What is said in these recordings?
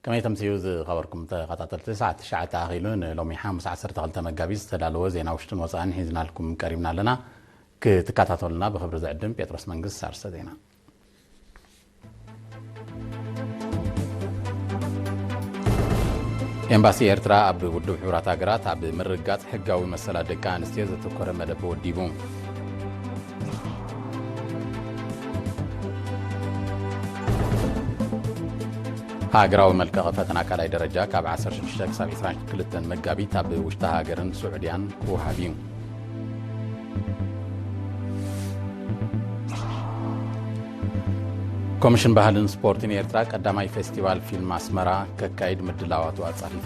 ከመይ ተምስዩ ዝኸበርኩም ተኸታተልቲ፣ ሰዓት ትሽዓተ ኣኺሉ ንሎሚ ሓሙስ ዓሰርተ ክልተ መጋቢት ዝተዳለወ ዜና ውሽጥን ወፃእን ሒዝናልኩም ቀሪብና ኣለና። ክትከታተሉና ብኽብሪ ዝዕድም ጴጥሮስ መንግስት። ኣርስተ ዜና። ኤምባሲ ኤርትራ ኣብ ውድብ ሕቡራት ሃገራት ኣብ ምርግጋጽ ሕጋዊ መሰላት ደቂ ኣንስትዮ ዘተኮረ መደብ ወዲቡ። ሃገራዊ መልቀቒ ፈተና ካልኣይ ደረጃ ካብ ዓሰርተ ሽዱሽተ ክሳብ ዕስራን ክልተን መጋቢት ኣብ ውሽጢ ሃገርን ስዑድያን ክወሃብ እዩ። ኮሚሽን ባህልን ስፖርትን ኤርትራ ቀዳማይ ፌስቲቫል ፊልም ኣስመራ ከካይድ ምድላዋቱ ኣጻፊፉ።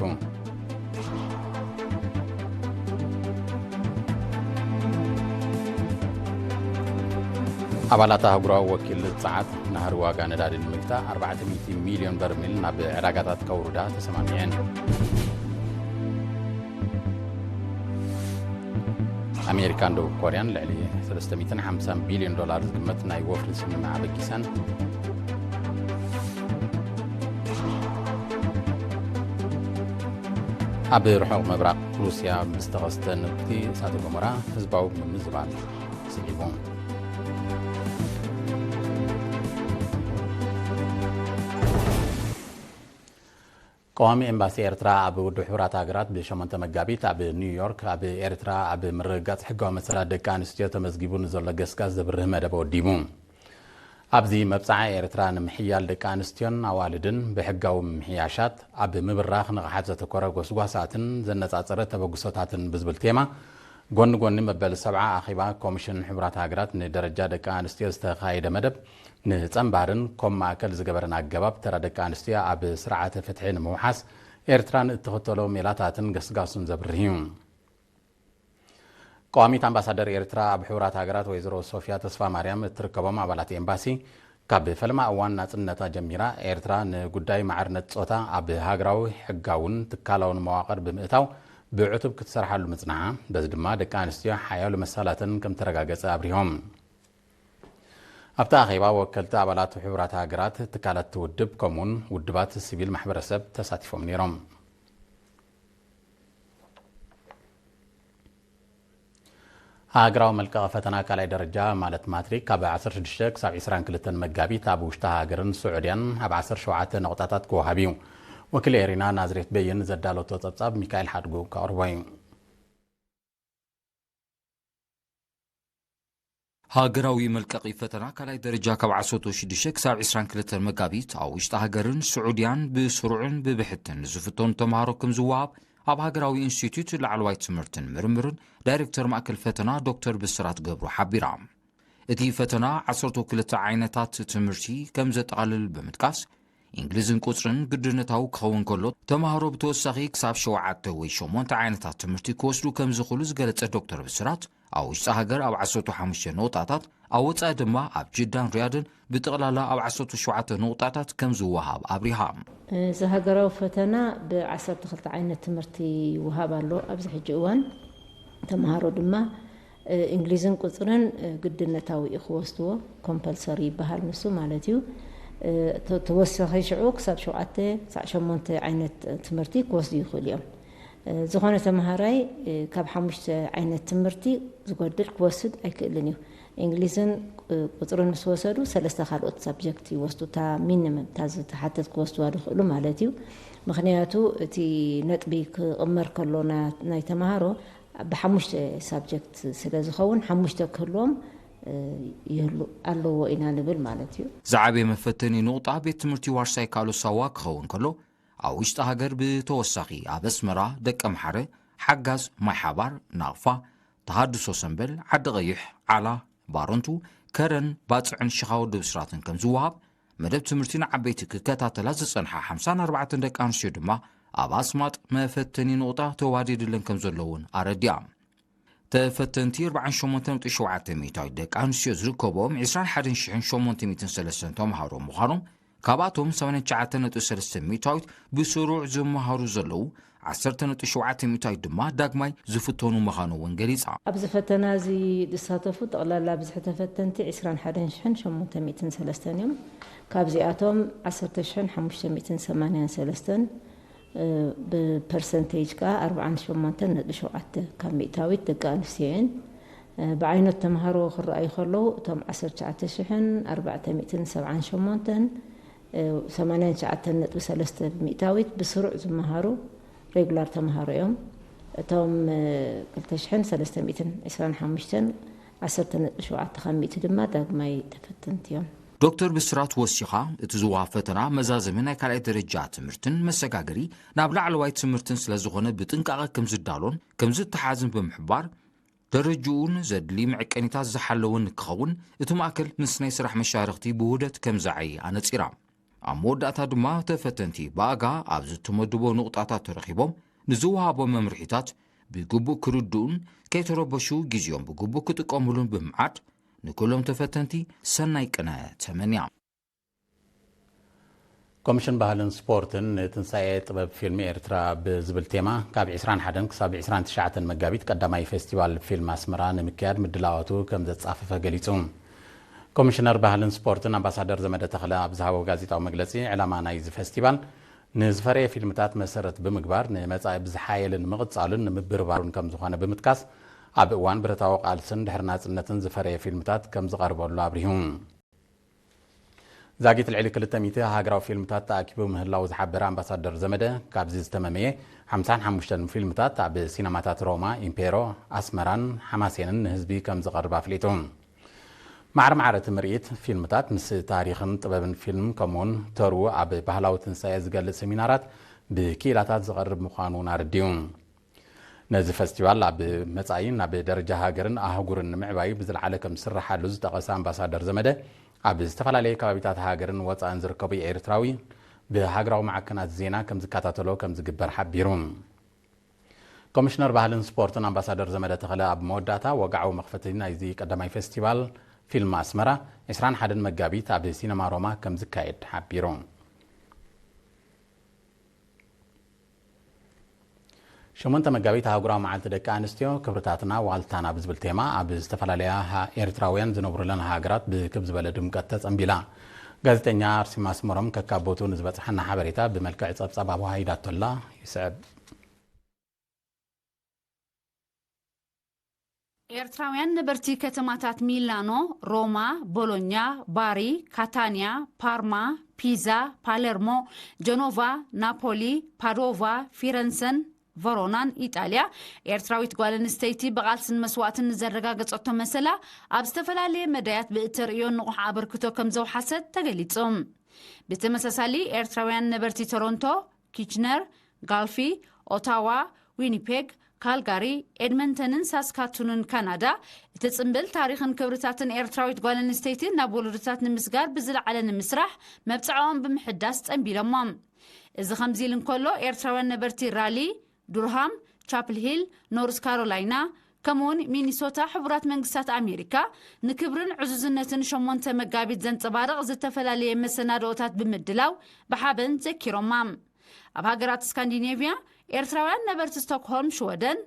ኣባላት ኣህጉራዊ ወኪል ጸዓት ናህሪ ዋጋ ነዳዲ ንምግታእ ኣርባዕተ ሚእቲ ሚልዮን በርሚል ናብ ዕዳጋታት ከውርዳ ተሰማሚዐን። ኣሜሪካን ደቡብ ኮርያን ልዕሊ ሰለስተ ሚእትን ሓምሳን ቢልዮን ዶላር ዝግመት ናይ ወፍሪ ስምምዕ ኣበጊሰን። ኣብ ርሑቕ ምብራቕ ሩስያ ብዝተኸስተ ንግዲ እሳተ ገሞራ ህዝባዊ ምምዝባል ስዒቡ። ቀዋሚ ኤምባሲ ኤርትራ ኣብ ውድብ ሕቡራት ሃገራት ብሸሞንተ መጋቢት ኣብ ኒውዮርክ ኣብ ኤርትራ ኣብ ምርግጋጽ ሕጋዊ መሰላት ደቂ ኣንስትዮ ተመዝጊቡ ንዘሎ ገስጋስ ዘብርህ መደብ ወዲቡ። ኣብዚ መብጽዓ ኤርትራ ንምሕያል ደቂ ኣንስትዮን ኣዋልድን ብሕጋዊ ምምሕያሻት ኣብ ምብራኽ ንቕሓት ዘተኮረ ጎስጓሳትን ዘነጻጸረ ተበግሶታትን ብዝብል ቴማ ጎኒ ጎኒ መበል ሰብዓ ኣኼባ ኮሚሽን ሕቡራት ሃገራት ንደረጃ ደቂ ኣንስትዮ ዝተኻየደ መደብ ንጸንባርን ኮም ማእከል ዝገበረን ኣገባብ ተራ ደቂ ኣንስትዮ ኣብ ስርዓተ ፍትሒ ንምውሓስ ኤርትራን እትኽተሎ ሜላታትን ገስጋሱን ዘብርህ እዩ። ቀዋሚት ኣምባሳደር ኤርትራ ኣብ ሕቡራት ሃገራት ወይዘሮ ሶፊያ ተስፋ ማርያም እትርከቦም ኣባላት ኤምባሲ ካብ ፈለማ እዋን ናጽነታ ጀሚራ ኤርትራ ንጉዳይ ማዕርነት ጾታ ኣብ ሃገራዊ ሕጋውን ትካላውን መዋቕር ብምእታው ብዕቱብ ክትሰርሓሉ ምጽንሓ፣ በዚ ድማ ደቂ ኣንስትዮ ሓያሎ መሳላተን ከም ተረጋገጸ ኣብሪሆም። ኣብቲ ኣኼባ ወከልቲ ኣባላት ሕቡራት ሃገራት፣ ትካላት ውድብ ከምኡውን ውድባት ሲቪል ማሕበረሰብ ተሳቲፎም ነይሮም። ሃገራዊ መልቀቒ ፈተና ካልኣይ ደረጃ ማለት ማትሪክ ካብ ዓሰርተ ሽዱሽተ ክሳብ ዕስራን ክልተን መጋቢት ኣብ ውሽጢ ሃገርን ስዑድያን ኣብ ዓሰርተ ሸውዓተ ነቑጣታት ክወሃብ እዩ። ወኪል ኤሪና ናዝሬት በየን ዘዳለቶ ጸብጻብ ሚካኤል ሓድጉ ከቕርቦ እዩ። ሃገራዊ መልቀቒ ፈተና ካልኣይ ደረጃ ካብ ዓሰርተ ሽዱሽተ ክሳብ ዕስራን ክልተን መጋቢት ኣብ ውሽጢ ሃገርን ስዑድያን ብስሩዕን ብብሕትን ንዝፍተኑ ተምሃሮ ከም ዝወሃብ ኣብ ሃገራዊ ኢንስቲትዩት ላዕለዋይ ትምህርትን ምርምርን ዳይሬክተር ማእከል ፈተና ዶክተር ብስራት ገብሩ ሓቢራ። እቲ ፈተና ዓሰርተ ክልተ ዓይነታት ትምህርቲ ከም ዘጠቓልል ብምጥቃስ፣ እንግሊዝን ቁጽርን ግድነታዊ ክኸውን ከሎ፣ ተምሃሮ ብተወሳኺ ክሳብ ሸውዓተ ወይ ሸሞንተ ዓይነታት ትምህርቲ ክወስዱ ከም ዝኽእሉ ዝገለጸ ዶክተር ብስራት፣ ኣብ ውሽጢ ሃገር ኣብ ዓሰርተ ሓሙሽተ ነቑጣታት፣ ኣብ ወጻኢ ድማ ኣብ ጅዳን ሪያድን ብጠቕላላ ኣብ ዓሰርተ ሸውዓተ ነቑጣታት ከም ዝወሃብ ኣብሪሃ። እዚ ሃገራዊ ፈተና ብ ዓሰርተ ክልተ ዓይነት ትምህርቲ ይወሃብ ኣሎ ኣብዚ ሕጂ እዋን። ተምሃሮ ድማ፣ እ፣ እንግሊዝን ቁጽርን፣ እ፣ ግድነታዊ እዩ ክወስድዎ፣ ኮምፐልሰሪ ይበሃል ንሱ ማለት እዩ። እ፣ ተ-፣ ተወሳኺ ሽዑ ክሳብ ሸውዓተ ክሳብ ሸሞንተ ዓይነት ትምህርቲ ክወስዱ ይኽእሉ እዮም። እ፣ ዝኾነ ተምሃራይ፣ እ፣ ካብ ሓሙሽተ ዓይነት ትምህርቲ ዝጎድል ክወስድ ኣይክእልን እዩ። እንግሊዝን፣ እ፣ ቁጽርን ምስ ወሰዱ ሰለስተ ካልኦት ሳብጀክት ይወስዱ፣ እታ ሚኒመም፣ እታ ዝተሓተት ክወስድዋ ዝኽእሉ ማለት እዩ። ምኽንያቱ እቲ ነጥቢ ክቕመር ከሎ ና-፣ ናይ ተምሃሮ ብሓሙሽተ ሳብጀክት ስለ ዝኸውን፣ ሓሙሽተ ክህልዎም፣ እ፣ ይህሉ ኣለዎ ኢና ንብል ማለት እዩ። ዝዓበየ መፈተኒ ንቑጣ ቤት ትምህርቲ ዋርሳይ ካሎ ሳዋ ክኸውን ከሎ፣ ኣብ ውሽጢ ሃገር ብተወሳኺ ኣብ ኣስመራ፣ ደቀምሓረ፣ ሓጋዝ፣ ማይ ሓባር፣ ናቕፋ፣ ተሃድሶ ሰምበል፣ ዓዲ ቀይሕ፣ ዓላ፣ ባረንቱ፣ ከረን፣ ባጽዕን ሽኻ ወዲ ብስራትን ከም ዝወሃብ፣ መደብ ትምህርቲ ንዓበይቲ ክከታተላ ዝጸንሓ ሓምሳን ኣርባዕተን ደቂ ኣንስትዮ ድማ ኣብ ኣስማጥ መፈተኒ ንቑጣ ተዋዲድለን ከም ዘሎ እውን ኣረዲኣ። ተፈተንቲ ኣርባዓን ሸሞንተን ነጥቢ ሸውዓተ ሚእታዊት ደቂ ኣንስትዮ ዝርከቦም ዕስራን ሓደን ሽሕን ሸሞንተ ሚእትን ሰለስተን ተምሃሮ ምዃኖም ካብኣቶም ሰማንያን ትሽዓተን ነጥቢ ሰለስተ ሚእታዊት ብስሩዕ ዝመሃሩ ዘለዉ፣ ዓሰርተ ነጥቢ ሸውዓተ ሚእታዊት ድማ ዳግማይ ዝፍተኑ ምዃኑ እውን ገሊጻ። ኣብዚ ፈተና እዚ ዝሳተፉ ጠቕላላ ብዝሒ ተፈተንቲ ዕስራን ሓደን ሽሕን ሸሞንተ ሚእትን ሰለስተን እዮም። ካብዚኣቶም ዓሰርተ ሽሕን ሓሙሽተ ሚእትን ሰማንያን ሰለስተን፣ እ፣ ብፐርሰንቴጅ ከኣ ኣርብዓን ሸሞንተን ነጥቢ ሸውዓተ ካብ ሚእታዊት ደቂ ኣንስትዮ እየን። እ፣ ብዓይነት ተምሃሮ ክረኣዩ ከለዉ፣ እቶም ዓሰርተ ትሽዓተ ሽሕን ኣርባዕተ ሚእትን ሰብዓን ሸሞንተን፣ እ፣ ሰማንያን ትሽዓተን ነጥቢ ሰለስተ ሚእታዊት ብስሩዕ ዝመሃሩ ሬጉላር ተምሃሮ እዮም። እቶም፣ እ፣ ክልተ ሽሕን ሰለስተ ሚእትን ዕስራን ሓሙሽተን፣ ዓሰርተ ነጥቢ ሸውዓተ ካብ ሚእቲ ድማ ዳግማይ ተፈተንቲ እዮም። ዶክተር ብስራት ወሲኻ፣ እቲ ዝወሃብ ፈተና መዛዘሚ ናይ ካልኣይ ደረጃ ትምህርትን መሰጋገሪ ናብ ላዕለዋይ ትምህርትን ስለ ዝኾነ ብጥንቃቐ ከም ዝዳሎን ከም ዝተሓዝን ብምሕባር፣ ደረጅኡን ዘድሊ መዐቀኒታት ዝሓለወን ክኸውን እቲ ማእከል ምስ ናይ ስራሕ መሻርኽቲ ብውህደት ከም ዝዓዪ ኣነጺራ። ኣብ መወዳእታ ድማ ተፈተንቲ ብኣጋ ኣብ ዝተመድቦ ንቑጣታት ተረኺቦም ንዝወሃቦም መምርሒታት ብግቡእ ክርድኡን ከይተረበሹ ግዜኦም ብግቡእ ክጥቀሙሉን ብምዓድ ንኩሎም ተፈተንቲ ሰናይ ቅነ ተመንያ። ኮሚሽን ባህልን ስፖርትን ንትንሳኤ ጥበብ ፊልም ኤርትራ ብዝብል ቴማ ካብ ዕስራን ሓደን ክሳብ ዕስራን ትሽዓተን መጋቢት ቀዳማይ ፌስቲቫል ፊልም ኣስመራ ንምክያድ ምድላዋቱ ከም ዘጻፈፈ ገሊጹ። ኮሚሽነር ባህልን ስፖርትን ኣምባሳደር ዘመደ ተኽለ ኣብ ዝሃቦ ጋዜጣዊ መግለጺ፣ ዕላማ ናይዚ ፌስቲቫል ንዝፈረየ ፊልምታት መሰረት ብምግባር ንመጻኢ ብዝሓየለ ንምቕጻሉን ንምብርባሩን ከም ዝኾነ ብምጥቃስ፣ ኣብ እዋን ብረታዊ ቃልስን ድሕሪ ናጽነትን ዝፈረየ ፊልምታት ከም ዝቐርበሉ ኣብሪሁ። ዛጊት ልዕሊ ክልተ ሚእቲ ሃገራዊ ፊልምታት ተኣኪቡ ምህላው ዝሓበረ ኣምባሳደር ዘመደ፣ ካብዚ ዝተመመየ ሓምሳን ሓሙሽተን ፊልምታት ኣብ ሲነማታት ሮማ፣ ኢምፔሮ፣ ኣስመራን ሓማሴንን ንህዝቢ ከም ዝቐርብ ኣፍሊጡ። ማዕረ ማዕረ እቲ ምርኢት ፊልምታት ምስ ታሪኽን ጥበብን ፊልም ከምኡውን ተርኡ ኣብ ባህላዊ ትንሳኤ ዝገልጽ ሰሚናራት ብክኢላታት ዝቐርብ ምዃኑ እውን ኣረዲኡ። ነዚ ፈስቲቫል ኣብ መጻኢ ናብ ደረጃ ሃገርን ኣህጉርን ንምዕባዩ ብዝለዓለ ከም ዝስርሓሉ ዝጠቐሰ ኣምባሳደር ዘመደ፣ ኣብ ዝተፈላለዩ ከባቢታት ሃገርን ወጻእን ዝርከቡ ኤርትራዊ ብሃገራዊ ማዕከናት ዜና ከም ዝከታተሎ ከም ዝግበር ሓቢሩ። ኮሚሽነር ባህልን ስፖርትን ኣምባሳደር ዘመደ ተኽለ ኣብ መወዳእታ፣ ወግዓዊ መኽፈቲ ናይዚ ቀዳማይ ፌስቲቫል ፊልም ኣስመራ ዕስራን ሓደን መጋቢት ኣብ ሲነማ ሮማ ከም ዝካየድ ሓቢሩ። ሸሞንተ መጋቢት ኣህጉራዊ መዓልቲ ደቂ ኣንስትዮ፣ ክብርታትና ዋልታና ብዝብል ቴማ ኣብ ዝተፈላለያ ሃ-፣ ኤርትራውያን ዝነብሩለን ሃገራት ብክብ ዝበለ ድምቀት ተጸንቢላ። ጋዜጠኛ ኣርሴማ ኣስመሮም ከካብ ቦትኡ ንዝበጽሓና ሓበሬታ ብመልክዕ ጸብጻብ ኣወሃሂዳቶላ። ይስዕብ። ኤርትራውያን ነበርቲ ከተማታት ሚላኖ፣ ሮማ፣ ቦሎኛ፣ ባሪ፣ ካታንያ፣ ፓርማ፣ ፒዛ፣ ፓለርሞ፣ ጀኖቫ፣ ናፖሊ፣ ፓዶቫ፣ ፊረንሰን ቨሮናን ኢጣልያ፣ ኤርትራዊት ጓል ኣንስተይቲ ብቓልስን መስዋእትን ንዘረጋገጸቶ መሰላ ኣብ ዝተፈላለየ መዳያት ብእተርእዮ ንቑሕ ኣበርክቶ ከም ዘውሓሰት ተገሊጹ። ብተመሳሳሊ፣ ኤርትራውያን ነበርቲ ቶሮንቶ፣ ኪችነር፣ ጋልፊ፣ ኦታዋ፣ ዊኒፔግ፣ ካልጋሪ፣ ኤድመንተንን ሳስካቱንን ካናዳ፣ እቲ ጽምብል ታሪኽን ክብርታትን ኤርትራዊት ጓል ኣንስተይቲ ናብ ወለዶታት ንምስጋር ብዝለዓለ ንምስራሕ መብጽዓኦም ብምሕዳስ ጸንቢሎሞ። እዚ ከምዚ ኢሉ እንከሎ፣ ኤርትራውያን ነበርቲ ራሊ፣ ዱርሃም፣ ቻፕል ሂል፣ ኖርዝ ካሮላይና፣ ከምኡውን ሚኒሶታ፣ ሕቡራት መንግስታት ኣሜሪካ፣ ንክብርን ዕዙዝነትን ሸሞንተ መጋቢት ዘንጸባርቕ ዝተፈላለየ መሰናድኦታት ብምድላው ብሓበን ዘኪሮማ። ኣብ ሃገራት ስካንዲኔቭያ፣ ኤርትራውያን ነበርቲ ስቶክሆልም ሽወደን፣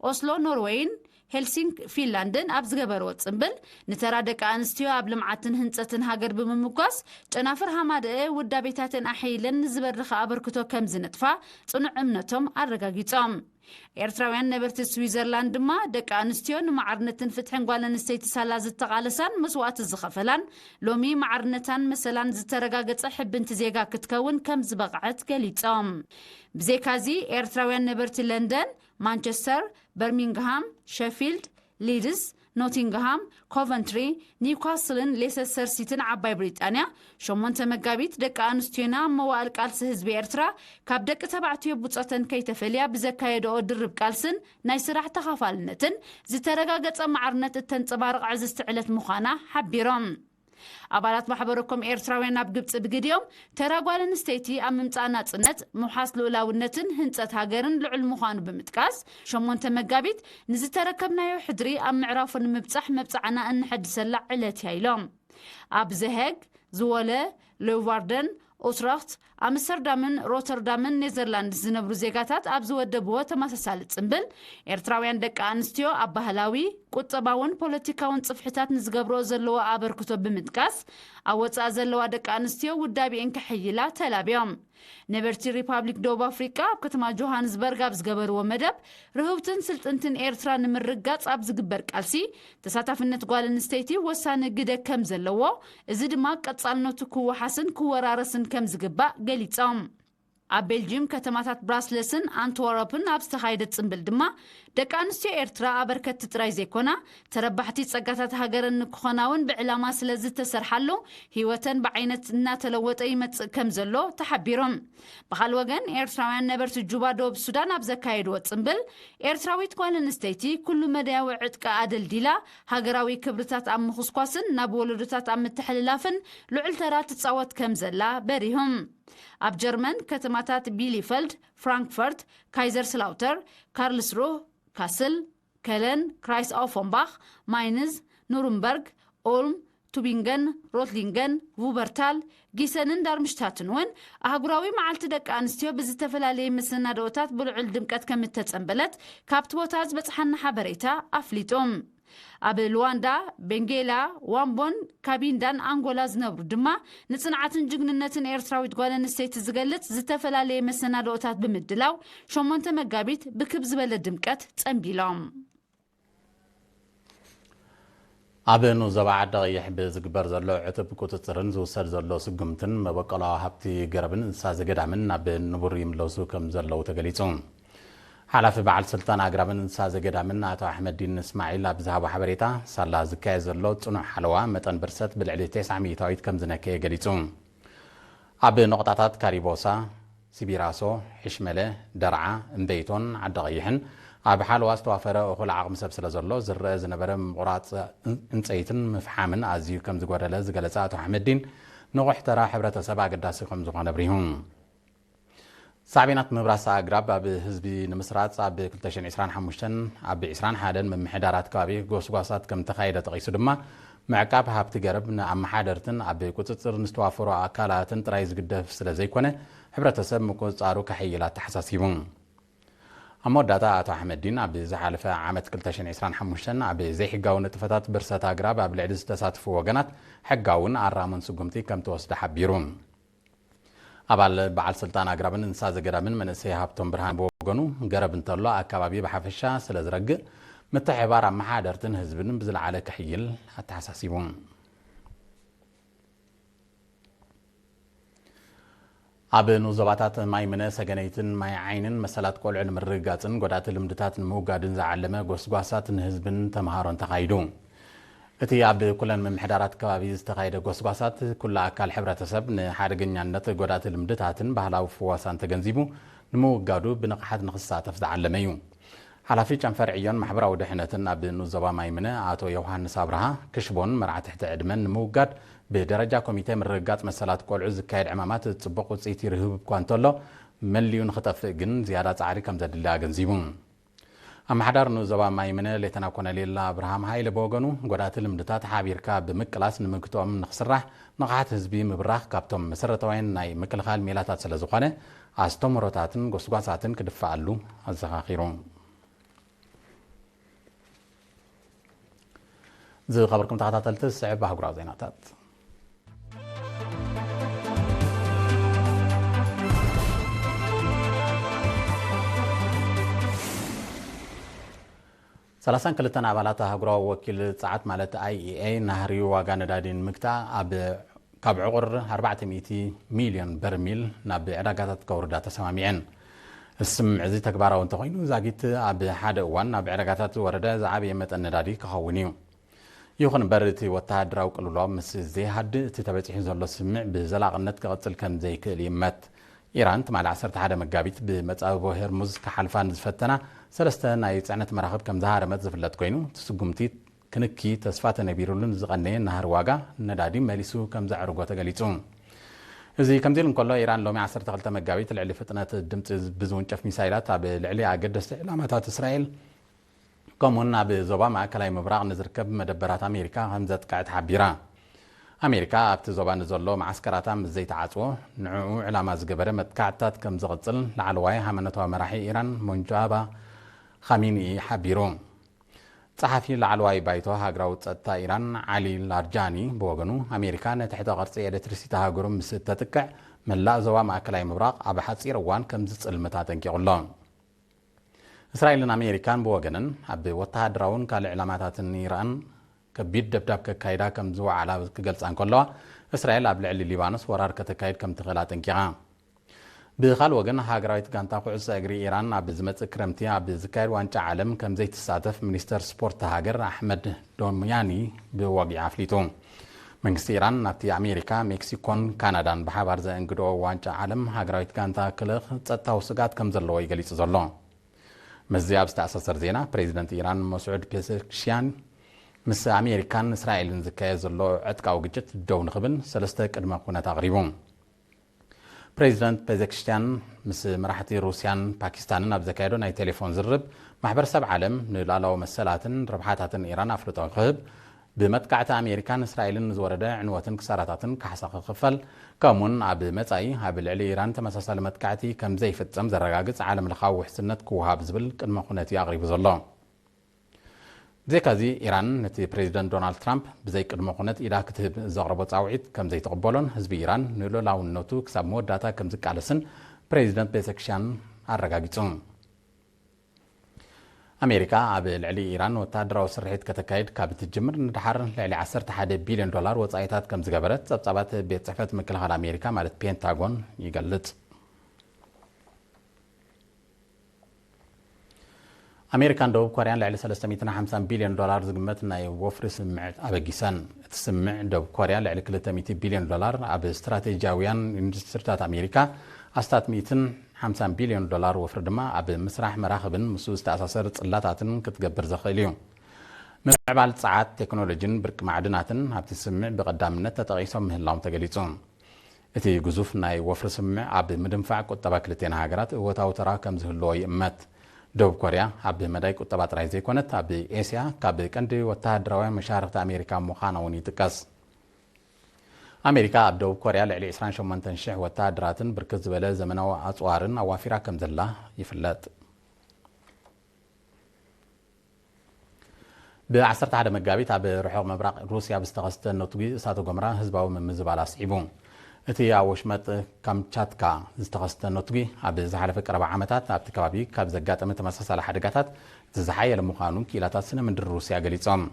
ኦስሎ ኖርወይን ሄልሲንክ ፊንላንድን ኣብ ዝገበርዎ ጽምብል፣ ንተራ ደቂ ኣንስትዮ ኣብ ልምዓትን ህንጸትን ሃገር ብምምጓስ፣ ጨናፍር ሃማደአ ውዳቤታተን ኣሐይለን ንዝበርኸ ኣበርክቶ ከም ዝነጥፋ ጽኑዕ እምነቶም ኣረጋጊጾም። ኤርትራውያን ነበርቲ ስዊዘርላንድ ድማ፣ ደቂ ኣንስትዮ ንማዕርነትን ፍትሕን ጓል ኣንስተይቲ ሳላ ዝተቓለሳን መስዋእቲ ዝኸፈላን፣ ሎሚ ማዕርነታን መሰላን ዝተረጋገጸ ሕብንቲ ዜጋ ክትከውን ከም ዝበቕዐት ገሊጾም። ብዘይካዚ፣ ኤርትራውያን ነበርቲ ለንደን፣ ማንቸስተር፣ በርሚንግሃም፣ ሸፊልድ፣ ሊድስ፣ ኖቲንግሃም፣ ኮቨንትሪ፣ ኒውካስልን ሌሰስተር ሲቲን ዓባይ ብሪጣንያ፣ ሸሞንተ መጋቢት ደቂ ኣንስትዮና ኣብ መዋእል ቃልሲ ህዝቢ ኤርትራ ካብ ደቂ ተባዕትዮ ብጾተን ከይተፈልያ ብዘካየድኦ ድርብ ቃልስን ናይ ስራሕ ተኻፋልነትን ዝተረጋገጸ ማዕርነት እተንጸባርቕ ዕዝዝቲ ዕለት ምዃና ሓቢሮም። ኣባላት ማሕበረ ኮም ኤርትራውያን ኣብ ግብጺ ብግዲኦም፣ ተራ ጓል ኣንስተይቲ ኣብ ምምጻእ ናጽነት፣ ምውሓስ ልኡላውነትን ህንጸት ሃገርን ልዑል ምዃኑ ብምጥቃስ፣ ሸሞንተ መጋቢት ንዝተረከብናዮ ሕድሪ ኣብ ምዕራፉ ንምብጻሕ መብጽዓና እነሐድሰላ ዕለት እያ ኢሎም። ኣብ ዘ ሄግ፣ ዝወለ፣ ሌውቫርደን፣ ኡትረኽት፣ ኣምስተርዳምን ሮተርዳምን ኔዘርላንድስ ዝነብሩ ዜጋታት ኣብ ዝወደብዎ ተመሳሳሊ ጽምብል፣ ኤርትራውያን ደቂ ኣንስትዮ ኣብ ባህላዊ፣ ቁጠባውን ፖለቲካውን ጽፍሕታት ንዝገብርኦ ዘለዎ ኣበርክቶ ብምጥቃስ፣ ኣብ ወጻኢ ዘለዋ ደቂ ኣንስትዮ ውዳቤኤን ከሕይላ ተላብዮም። ነበርቲ ሪፓብሊክ ደቡብ ኣፍሪቃ ኣብ ከተማ ጆሃንስበርግ ኣብ ዝገበርዎ መደብ፣ ርህውትን ስልጥንትን ኤርትራ ንምርግጋጽ ኣብ ዝግበር ቃልሲ፣ ተሳታፍነት ጓል ኣንስተይቲ ወሳኒ ግደ ከም ዘለዎ፣ እዚ ድማ ቀጻልነቱ ክወሓስን ክወራረስን ከም ዝግባእ ገሊጾም። ኣብ ቤልጅየም ከተማታት ብራስለስን ኣንትወረፕን ኣብ ዝተኻየደ ጽምብል ድማ፣ ደቂ ኣንስትዮ ኤርትራ ኣበርከቲ ጥራይ ዘይኮና፣ ተረባሕቲ ጸጋታት ሃገረን ንክኾና እውን ብዕላማ ስለ ዝተሰርሓሉ፣ ህይወተን ብዓይነት እናተለወጠ ይመጽእ ከም ዘሎ ተሓቢሮም። ብኻልእ ወገን፣ ኤርትራውያን ነበርቲ ጁባ ደቡብ ሱዳን ኣብ ዘካየድዎ ጽምብል፣ ኤርትራዊት ጓል ኣንስተይቲ ኩሉ መዳያዊ ዕጥቃ ኣደልዲላ፣ ሃገራዊ ክብርታት ኣብ ምኹስኳስን ናብ ወለዶታት ኣብ ምትሕልላፍን ልዑል ተራ ትጻወት ከም ዘላ በሪሆም። ኣብ ጀርመን ከተማታት ቢሊፈልድ፣ ፍራንክፈርት፣ ካይዘርስላውተር፣ ካርልስሩህ፣ ካስል፣ ከለን፣ ክራይስ ኦፈንባኽ፣ ማይንዝ፣ ኑርንበርግ፣ ኦልም፣ ቱቢንገን፣ ሮትሊንገን፣ ቡበርታል፣ ጊሰንን ዳርምሽታትን እውን ኣህጉራዊ መዓልቲ ደቂ ኣንስትዮ ብዝተፈላለየ መሰናድኦታት ብልዑል ድምቀት ከም እተጸምበለት ካብቲ ቦታ ዝበጽሓና ሓበሬታ ኣፍሊጡ። ኣብ ሉዋንዳ፣ ቤንጌላ፣ ዋምቦን ካቢንዳን ኣንጎላ ዝነብሩ ድማ፣ ንጽንዓትን ጅግንነትን ኤርትራዊት ጓል ኣንስተይቲ ዝገልጽ ዝተፈላለየ መሰናድኦታት ብምድላው፣ ሸሞንተ መጋቢት ብክብ ዝበለ ድምቀት ጸንቢሎም። ኣብ ንኡስ ዞባ ዓዲ ቀይሕ ብዝግበር ዘሎ ዕቱብ ቁጽጽርን ዝውሰድ ዘሎ ስጉምትን፣ መበቆላዊ ሃብቲ ገረብን እንስሳ ዘገዳምን ናብ ንቡር ይምለሱ ከም ዘለዉ ተገሊጹ። ሓላፊ በዓል ስልጣን ኣግራብን እንስሳ ዘገዳምን ኣቶ ኣሕመዲን እስማዒል ኣብ ዝሃቦ ሓበሬታ፣ ሳላ ዝካየድ ዘሎ ጽኑዕ ሓለዋ፣ መጠን ብርሰት ብልዕሊ ተስዓ ሚእታዊት ከም ዝነከየ ገሊጹ። ኣብ ነቑጣታት ካሪቦሳ፣ ሲቢራሶ፣ ሕሽመለ፣ ደርዓ፣ እምበይቶን ዓዲ ቀይሕን ኣብ ሓለዋ ዝተዋፈረ እኹል ዓቕሚ ሰብ ስለ ዘሎ፣ ዝረአ ዝነበረ ምቑራጽ ዕንጸይትን ምፍሓምን ኣዝዩ ከም ዝጎደለ ዝገለጸ ኣቶ ኣሕመዲን፣ ንቑሕ ተራ ሕብረተሰብ ኣገዳሲ ከም ዝኾነ ኣብሪሁ። ሳዕቤናት ምብራስ ኣግራብ ኣብ ህዝቢ ንምስራጽ ኣብ ክልተ ሽሕን ዕስራን ሓሙሽተን ኣብ ዕስራን ሓደን ምምሕዳራት ከባቢ ጎስጓሳት ከም ተኻየደ ጠቒሱ ድማ፣ ምዕቃብ ሃብቲ ገረብ ንኣመሓደርትን ኣብ ቁጽጽር ንዝተዋፈሩ ኣካላትን ጥራይ ዝግደፍ ስለ ዘይኮነ፣ ሕብረተሰብ ምቁጽጻሩ ከሐይል ኣተሓሳሲቡ። ኣብ መወዳእታ ኣቶ ኣሕመዲን፣ ኣብ ዝሓለፈ ዓመት ክልተ ሽሕን ዕስራን ሓሙሽተን ኣብ ዘይሕጋዊ ንጥፈታት ብርሰት ኣግራብ ኣብ ልዕሊ ዝተሳተፉ ወገናት ሕጋውን ኣራሙን ስጉምቲ ከም ተወስደ ሓቢሩ። ኣባል በዓል ስልጣን ኣግራብን እንስሳ ዘገዳምን መንእሰይ ሃብቶም ብርሃን ብወገኑ፣ ገረብ እንተሎ ኣካባቢ ብሓፈሻ ስለ ዝረግእ፣ ምትሕብባር ኣመሓደርትን ህዝብን ብዝለዓለ ክሕይል ኣተሓሳሲቡ። ኣብ ንኡስ ዞባታት ማይ ምነ፣ ሰገነይትን ማይ ዓይንን መሰላት ቆልዑ ንምርግጋጽን ጎዳእቲ ልምድታት ንምውጋድን ዝዓለመ ጎስጓሳት ንህዝብን ተምሃሮን ተኻይዱ። እቲ ኣብ ኩለን ምምሕዳራት ከባቢ ዝተኻየደ ጎስጓሳት፣ ኩሉ ኣካል ሕብረተሰብ ንሓደገኛነት ጎዳእቲ ልምድታትን ባህላዊ ፍዋሳን ተገንዚቡ፣ ንምውጋዱ ብንቕሓት ንኽሳተፍ ዝዓለመ እዩ። ሓላፊ ጨንፈር ዕዮን ማሕበራዊ ድሕነትን ኣብ ንኡስ ዞባ ማይ ምነ ኣቶ ዮሃንስ ኣብርሃ፣ ክሽቦን መርዓ ትሕቲ ዕድመን ንምውጋድ ብደረጃ ኮሚቴ ምርግጋጽ መሰላት ቆልዑ ዝካየድ ዕማማት ጽቡቕ ውጽኢት ይርህብ እኳ እንተሎ፣ መሊኡ ንኽጠፍእ ግን ዝያዳ ጻዕሪ ከም ዘድሊ ኣገንዚቡ። ኣመሓዳሪ ንኡስ ዞባ ማይ ምነ ሌተና ኮነሌል ኣብርሃም ሃይለ ብወገኑ፣ ጎዳእቲ ልምድታት ሓቢርካ ብምቅላስ ንምግትኦም ንኽስራሕ፣ ንቕሓት ህዝቢ ምብራኽ ካብቶም መሰረታውያን ናይ ምክልኻል ሜላታት ስለ ዝኾነ፣ ኣስተምህሮታትን ጎስጓሳትን ክድፈኣሉ ኣዘኻኺሩ። ዝኸበርኩም ተኸታተልቲ፣ ዝስዕብ ኣህጉራዊ ዜናታት። ሰላሳን ክልተን ኣባላት ኣህጉራዊ ወኪል ጸዓት ማለት ኣይ ኢ ኤ ናህሪ ዋጋ ነዳዲ ንምግታእ ኣብ ካብ ዕቑር ኣርባዕተ ሚእቲ ሚልዮን በርሚል ናብ ዕዳጋታት ከውርዳ ተሰማሚዐን። እዚ ስምምዕ እዚ ተግባራዊ እንተኾይኑ፣ ዛጊት ኣብ ሓደ እዋን ናብ ዕዳጋታት ዝወረደ ዝዓበየ መጠን ነዳዲ ክኸውን እዩ። ይኹን እምበር፣ እቲ ወተሃደራዊ ቅልውላው ምስ ዘይሃድእ፣ እቲ ተበጺሑ ዘሎ ስምምዕ ብዘላቕነት ክቕጽል ከም ዘይክእል ይእመት። ኢራን ትማሊ ዓሰርተ ሓደ መጋቢት ብመጻብቦ ሄርሙዝ ክሓልፋ ንዝፈተና ሰለስተ ናይ ጽዕነት መራኽብ ከም ዝሃረመት ዝፍለጥ ኮይኑ፣ እቲ ስጉምቲ ክንኪ ተስፋ ተነቢሩሉ ንዝቐነየ ናህሪ ዋጋ ነዳዲ መሊሱ ከም ዘዕርጎ ተገሊጹ። እዚ ከምዚ ኢሉ እንከሎ፣ ኢራን ሎሚ ዓሰርተ ክልተ መጋቢት ልዕሊ ፍጥነት ድምጺ ብዝውንጨፍ ሚሳይላት ኣብ ልዕሊ ኣገደስቲ ዕላማታት እስራኤል፣ ከምኡውን ኣብ ዞባ ማእከላይ ምብራቕ ንዝርከብ መደበራት ኣሜሪካ ከም ዘጥቅዐት ሓቢራ። ኣሜሪካ ኣብቲ ዞባ ንዘሎ መዓስከራታ ምስ ዘይተዓጽዎ፣ ንዕኡ ዕላማ ዝገበረ መጥቃዕትታት ከም ዝቕጽል ላዕለዋይ ሃይማኖታዊ መራሒ ኢራን ሞንጃባ ኻሚኒ ሓቢሩ። ጸሓፊ ላዕለዋይ ባይቶ ሃገራዊ ጸጥታ ኢራን ዓሊ ላርጃኒ ብወገኑ፣ ኣሜሪካ ንትሕተ ቅርጺ ኤሌክትሪሲቲ ሃገሩ ምስ እተጥቅዕ፣ መላእ ዞባ ማእከላይ ምብራቕ ኣብ ሓጺር እዋን ከም ዝጽልምት ኣጠንቂቑ ኣሎ። እስራኤልን ኣሜሪካን ብወገነን፣ ኣብ ወተሃደራውን ካልእ ዕላማታትን ኢራን ከቢድ ደብዳብ ከካይዳ ከም ዝወዓላ ክገልጻ እንከለዋ፣ እስራኤል ኣብ ልዕሊ ሊባኖስ ወራር ከተካይድ ከም ትኽእል ኣጠንቂቓ። ብኻልእ ወገን፣ ሃገራዊት ጋንታ ኩዕሶ እግሪ ኢራን ኣብ ዝመጽእ ክረምቲ ኣብ ዝካየድ ዋንጫ ዓለም ከም ዘይትሳተፍ ሚኒስተር ስፖርት ሃገር ኣሕመድ ዶምያኒ ብወግዒ ኣፍሊጡ። መንግስቲ ኢራን ናብቲ ኣሜሪካ፣ ሜክሲኮን ካናዳን ብሓባር ዘእንግድኦ ዋንጫ ዓለም ሃገራዊት ጋንታ ክልኽ ጸጥታዊ ስግኣት ከም ዘለዎ እዩ ገሊጹ ዘሎ። ምስዚ ኣብ ዝተኣሳሰር ዜና፣ ፕሬዚደንት ኢራን መስዑድ ፔዘሽኪያን ምስ ኣሜሪካን እስራኤልን ዝካየድ ዘሎ ዕጥቃዊ ግጭት ደው ንኽብል ሰለስተ ቅድመ ኩነት ኣቕሪቡ። ፕሬዚደንት ፔዘሽኪያን ምስ መራሕቲ ሩስያን ፓኪስታንን ኣብ ዘካየዶ ናይ ቴሌፎን ዝርርብ፣ ማሕበረሰብ ዓለም ንሉዓላዊ መሰላትን ረብሓታትን ኢራን ኣፍልጦ ክህብ፣ ብመጥቃዕቲ ኣሜሪካን እስራኤልን ንዝወረደ ዕንወትን ክሳራታትን ካሕሳ ክኽፈል፣ ከምኡውን ኣብ መጻኢ ኣብ ልዕሊ ኢራን ተመሳሳሊ መጥቃዕቲ ከም ዘይፍጸም ዘረጋግጽ ዓለም ለኻዊ ውሕስነት ክወሃብ ዝብል ቅድመ ኩነት እዩ ኣቕሪቡ ዘሎ። ብዘይካዚ፣ ኢራን ነቲ ፕሬዚደንት ዶናልድ ትራምፕ ብዘይ ቅድመ ኩነት ኢዳ ክትህብ ዘቕረቦ ጻውዒት ከም ዘይትቕበሎን ህዝቢ ኢራን ንሉዓላውነቱ ክሳብ መወዳእታ ከም ዝቃለስን ፕሬዚደንት ፔዘሽኪያን ኣረጋጊጹ። ኣሜሪካ ኣብ ልዕሊ ኢራን ወተሃደራዊ ስርሒት ከተካይድ ካብ እትጅምር ንደሓር፣ ልዕሊ ዓሰርተ ሓደ ቢልዮን ዶላር ወጻኢታት ከም ዝገበረት ጸብጻባት ቤት ጽሕፈት ምክልኻል ኣሜሪካ፣ ማለት ፔንታጎን፣ ይገልጽ። ኣሜሪካን ደቡብ ኮርያን ልዕሊ ሰለስተ ሚእትን ሓምሳን ቢልዮን ዶላር ዝግመት ናይ ወፍሪ ስምምዕ ኣበጊሰን። እቲ ስምምዕ፣ ደቡብ ኮርያ ልዕሊ ክልተ ሚእቲ ቢልዮን ዶላር ኣብ ስትራቴጂያውያን ኢንዱስትሪታት ኣሜሪካ፣ ኣስታት ሚእትን ሓምሳን ቢልዮን ዶላር ወፍሪ ድማ ኣብ ምስራሕ መራኽብን ምስኡ ዝተኣሳሰር ጽላታትን ክትገብር ዘኽእል እዩ። ምምዕባል ጸዓት፣ ቴክኖሎጂን ብርቂ ማዕድናትን ኣብቲ ስምምዕ ብቐዳምነት ተጠቒሶም ምህላዎም ተገሊጹ። እቲ ግዙፍ ናይ ወፍሪ ስምምዕ ኣብ ምድንፋዕ ቁጠባ ክልቲኣን ሃገራት እወታዊ ተራ ከም ዝህልዎ ይእመት። ደቡብ ኮርያ ኣብ መዳይ ቁጠባ ጥራይ ዘይኮነት፣ ኣብ ኤስያ ካብ ቀንዲ ወተሃደራውያን መሻርኽቲ ኣሜሪካ ምዃና እውን ይጥቀስ። ኣሜሪካ ኣብ ደቡብ ኮርያ ልዕሊ ዕስራን ሸሞንተን ሽሕ ወተሃደራትን ብርክት ዝበለ ዘመናዊ ኣጽዋርን ኣዋፊራ ከም ዘላ ይፍለጥ። ብ ዓሰርተ ሓደ መጋቢት ኣብ ርሑቕ ምብራቕ ሩስያ ብዝተኸስተ ነትጒ እሳተ ጎመራ ህዝባዊ ምምዝባል ኣስዒቡ። እቲ ኣብ ወሽመጥ ካምቻትካ ዝተኸስተ ነትጒ፣ ኣብ ዝሓለፈ ቀረባ ዓመታት ኣብቲ ከባቢ ካብ ዘጋጠመ ተመሳሳሊ ሓደጋታት እቲ ዝሓየለ ምዃኑ ክኢላታት ስነ ምድሪ ሩስያ ገሊጾም።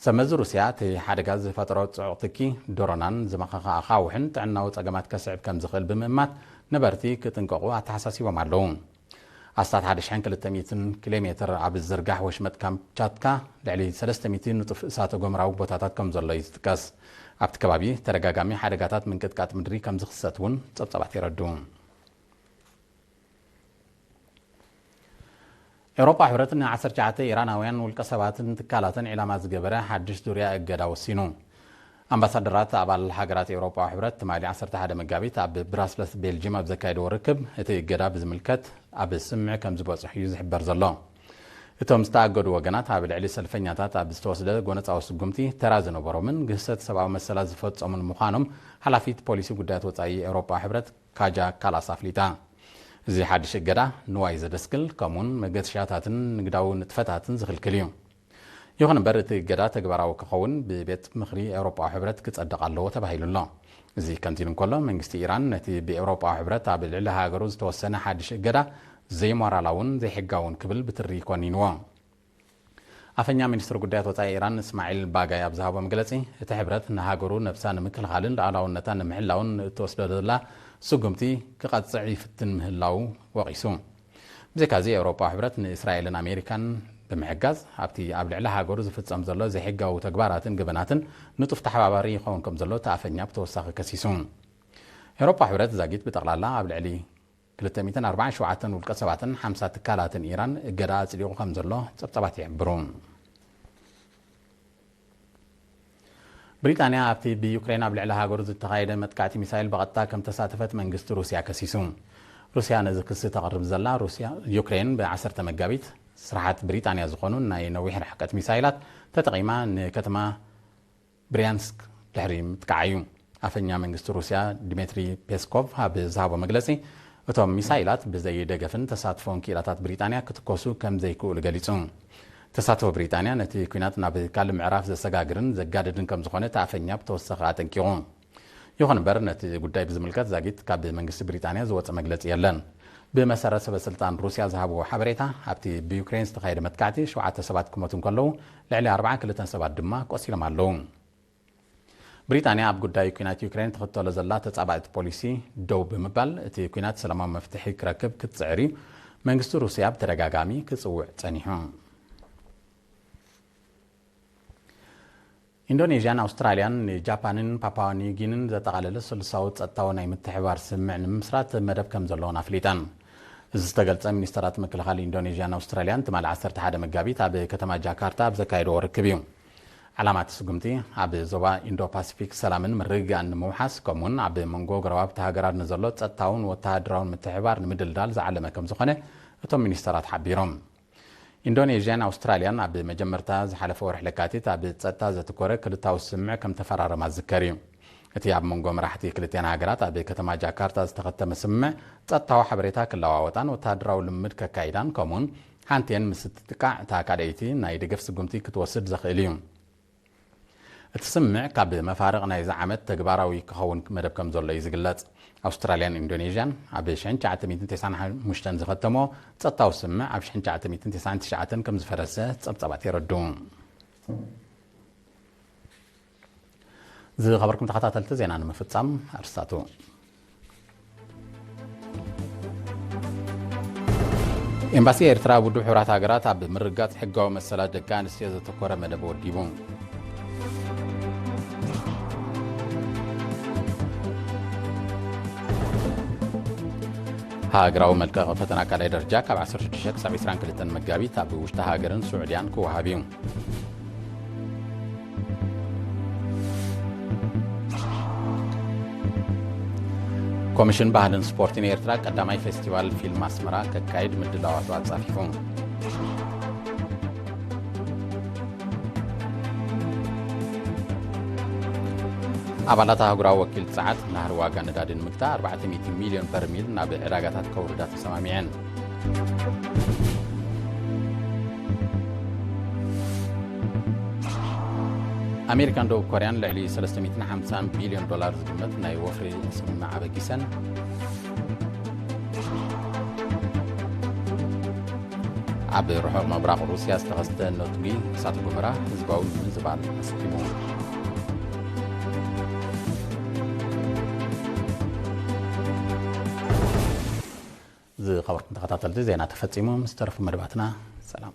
ሰብ መዚ ሩስያ፣ እቲ ሓደጋ ዝፈጠሮ ጽዑቕ ትኪ፣ ዶሮናን ዝመኸኸ ኣኻውሕን ጥዕናዊ ጸገማት ከስዕብ ከም ዝኽእል ብምእማት፣ ነበርቲ ክጥንቀቑ ኣተሓሳሲቦም ኣለዉ። ኣስታት ሓደ ሽሕን ክልተ ሚእትን ኪሎ ሜትር ኣብ ዝዝርጋሕ ወሽመጥ ካምቻትካ፣ ልዕሊ ሰለስተ ሚእቲ ንጡፍ እሳተ ጎመራዊ ቦታታት ከም ዘሎ እዩ ዝጥቀስ። ኣብቲ ከባቢ ተደጋጋሚ ሓደጋታት ምንቅጥቃጥ ምድሪ ከም ዝኽሰት እውን ጸብጻባት የረድኡ። ኤውሮጳ ሕብረት ን ዓሰርተ ትሽዓተ ኢራናውያን ውልቀ ሰባትን ትካላትን ዒላማ ዝገበረ ሓድሽ ዙርያ እገዳ ወሲኑ። ኣምባሳደራት ኣባል ሃገራት ኤውሮጳዊ ሕብረት ትማሊ ዓሰርተ ሓደ መጋቢት ኣብ ብራስለስ ቤልጅየም ኣብ ዘካየድዎ ርክብ፣ እቲ እገዳ ብዝምልከት ኣብ ስምምዕ ከም ዝበጽሑ እዩ ዝሕበር ዘሎ። እቶም ዝተኣገዱ ወገናት ኣብ ልዕሊ ሰልፈኛታት ኣብ ዝተወስደ ጎነጻዊ ስጉምቲ ተራ ዝነበሮምን ግህሰት ሰብኣዊ መሰላት ዝፈጸሙን ምዃኖም ሓላፊት ፖሊሲ ጉዳያት ወጻኢ ኤውሮጳዊ ሕብረት ካጃ ካላስ ኣፍሊጣ። እዚ ሓድሽ እገዳ ንዋይ ዘደስክል፣ ከምኡውን መገሻታትን ንግዳዊ ንጥፈታትን ዝኽልክል እዩ። ይኹን እምበር፣ እቲ እገዳ ተግባራዊ ክኸውን ብቤት ምኽሪ ኤውሮጳዊ ሕብረት ክጸድቕ ኣለዎ ተባሂሉ ኣሎ። እዚ ከምዚ ኢሉ እንከሎ፣ መንግስቲ ኢራን ነቲ ብኤውሮጳዊ ሕብረት ኣብ ልዕሊ ሃገሩ ዝተወሰነ ሓድሽ እገዳ ዘይሞራላውን ዘይሕጋውን ክብል ብትሪ ኮኒንዎ። ኣፈኛ ሚኒስትሪ ጉዳያት ወጻኢ ኢራን እስማዒል ባጋይ ኣብ ዝሃቦ መግለጺ፣ እቲ ሕብረት ንሃገሩ ነብሳ ንምክልኻልን ሉዓላውነታ ንምሕላውን እትወስዶ ዘላ ስጉምቲ ክቐጽዕ ይፍትን ምህላው ወቒሱ። ብዘይካዚ፣ ኤውሮጳዊ ሕብረት ንእስራኤልን ኣሜሪካን ብምሕጋዝ፣ ኣብቲ ኣብ ልዕሊ ሃገሩ ዝፍጸም ዘሎ ዘይሕጋዊ ተግባራትን ገበናትን ንጡፍ ተሓባባሪ ይኸውን ከም ዘሎ እቲ ኣፈኛ ብተወሳኺ ከሲሱ። ኤውሮጳዊ ሕብረት ዛጊት ብጠቕላላ ኣብ ልዕሊ ክልተ ሚእትን ኣርባዓን ሸውዓተን ውልቀ ሰባትን ሓምሳ ትካላትን ኢራን እገዳ ኣጽዲቑ ከም ዘሎ ጸብጻባት ይሕብሩ። ብሪጣንያ ኣብቲ ብዩክሬን ኣብ ልዕሊ ሃገሩ ዝተኻየደ መጥቃዕቲ ሚሳይል ብቐጥታ ከም ተሳተፈት መንግስቲ ሩስያ ከሲሱ። ሩስያ ነዚ ክሲ ተቕርብ ዘላ፣ ሩስያ፣ ዩክሬን ብ ዓሰርተ መጋቢት ስራሓት ብሪጣንያ ዝኾኑ ናይ ነዊሕ ርሕቀት ሚሳይላት ተጠቒማ ንከተማ ብሪያንስክ ድሕሪ ምጥቃዓ እዩ። ኣፈኛ መንግስቲ ሩስያ ዲሜትሪ ፔስኮቭ ኣብ ዝሃቦ መግለጺ፣ እቶም ሚሳይላት ብዘይ ደገፍን ተሳትፎን ክኢላታት ብሪጣንያ ክትኮሱ ከም ዘይክእሉ ገሊጹ። ተሳትፎ ብሪጣንያ ነቲ ኲናት ናብ ካልእ ምዕራፍ ዘሰጋግርን ዘጋድድን ከም ዝኾነ እቲ ኣፈኛ ብተወሳኺ ኣጠንቂቑ። ይኹን እምበር፣ ነቲ ጉዳይ ብዝምልከት ዛጊት ካብ መንግስቲ ብሪጣንያ ዝወጸ መግለጺ የለን። ብመሰረት ሰበ ስልጣን ሩስያ ዝሃብዎ ሓበሬታ፣ ኣብቲ ብዩክሬን ዝተኻየደ መጥቃዕቲ ሸውዓተ ሰባት ክሞቱ እንከለዉ፣ ልዕሊ ኣርባዓን ክልተን ሰባት ድማ ቆሲሎም ኣለዉ። ብሪጣንያ ኣብ ጉዳይ ኲናት ዩክሬን ትኽተሎ ዘላ ተጻባኢት ፖሊሲ ደው ብምባል፣ እቲ ኲናት ሰላማዊ መፍትሒ ክረክብ ክትጽዕር እዩ መንግስቲ ሩስያ ብተደጋጋሚ ክጽውዕ ጸኒሑ። ኢንዶኔዥያን ኣውስትራልያን ንጃፓንን ፓፓዋ ኒውጊንን ዘጠቓለለ ስሉሳዊ ጸጥታዊ ናይ ምትሕብባር ስምምዕ ንምምስራት መደብ ከም ዘለወን ኣፍሊጠን። እዚ ዝተገልጸ ሚኒስተራት ምክልኻል ኢንዶኔዥያን ኣውስትራልያን ትማሊ ዓሰርተ ሓደ መጋቢት ኣብ ከተማ ጃካርታ ኣብ ዘካየድዎ ርክብ እዩ። ዓላማ እቲ ስጉምቲ ኣብ ዞባ ኢንዶ ፓሲፊክ ሰላምን ምርግጋእን ንምውሓስ፣ ከምኡውን ኣብ መንጎ ጎረባብቲ ሃገራት ንዘሎ ጸጥታውን ወተሃደራውን ምትሕብባር ንምድልዳል ዝዓለመ ከም ዝኾነ እቶም ሚኒስተራት ሓቢሮም። ኢንዶኔዥያን ኣውስትራልያን ኣብ መጀመርታ ዝሓለፈ ወርሒ ለካቲት ኣብ ጸጥታ ዘትኮረ ክልታዊ ስምምዕ ከም ተፈራረማ ዝዝከር እዩ። እቲ ኣብ መንጎ መራሕቲ ክልቲኣን ሃገራት ኣብ ከተማ ጃካርታ ዝተኸተመ ስምምዕ፣ ጸጥታዊ ሓበሬታ ክለዋወጣን ወተሃደራዊ ልምምድ ከካይዳን፣ ከምኡውን ሓንቲአን ምስ እትጥቃዕ እታ ካልኣይቲ ናይ ደገፍ ስጉምቲ ክትወስድ ዘኽእል እዩ። እቲ ስምምዕ ካብ መፋርቕ ናይዚ ዓመት ተግባራዊ ክኸውን መደብ ከም ዘሎ እዩ ዝግለጽ። ኣውስትራልያን ኢንዶኔዥያን ኣብ ሽሕን ትሽዓተ ሚእትን ተስዓን ሓሙሽተን ዝኸተሞ ጸጥታዊ ስምምዕ ኣብ ሽሕን ትሽዓተ ሚእትን ተስዓን ትሽዓተን ከም ዝፈረሰ ጸብጻባት የረድኡ። ዝኸበርኩም ተኸታተልቲ፣ ዜና ንምፍጻም ኣርስታቱ። ኤምባሲ ኤርትራ ኣብ ውድብ ሕቡራት ሃገራት ኣብ ምርግጋጽ ሕጋዊ መሰላት ደቂ ኣንስትዮ ዘተኮረ መደብ ወዲቡ። ሃገራዊ መልቀቂ ፈተና ካልኣይ ደረጃ ካብ ዓሰርተ ሽዱሽተ ክሳብ ዕስራን ክልተን መጋቢት ኣብ ውሽጢ ሃገርን ስዑድያን ክወሃብ እዩ። ኮሚሽን ባህልን ስፖርትን ኤርትራ ቀዳማይ ፌስቲቫል ፊልም ኣስመራ ከካይድ ምድላዋቱ ኣጻፊፉ። ኣባላት ኣህጉራዊ ወኪል ጸዓት ናህሪ ዋጋ ነዳዲ ንምግታእ ኣርባዕተ ሚእቲ ሚልዮን በርሚል ናብ ዕዳጋታት ከውርዳ ተሰማሚዐን። ኣሜሪካን ደቡብ ኮርያን ልዕሊ ሰለስተ ሚእትን ሓምሳን ቢልዮን ዶላር ዝግመት ናይ ወፍሪ ስምምዕ ኣበጊሰን። ኣብ ርሑቕ ምብራቕ ሩስያ ዝተኸስተ ነትጒ እሳተ ጎመራ ህዝባዊ ምዝባል ኣስኪሙ። ዝኸበርኩም ተኸታተልቲ፣ ዜና ተፈጺሙ። ምስ ተረፉ መደባትና ሰላም።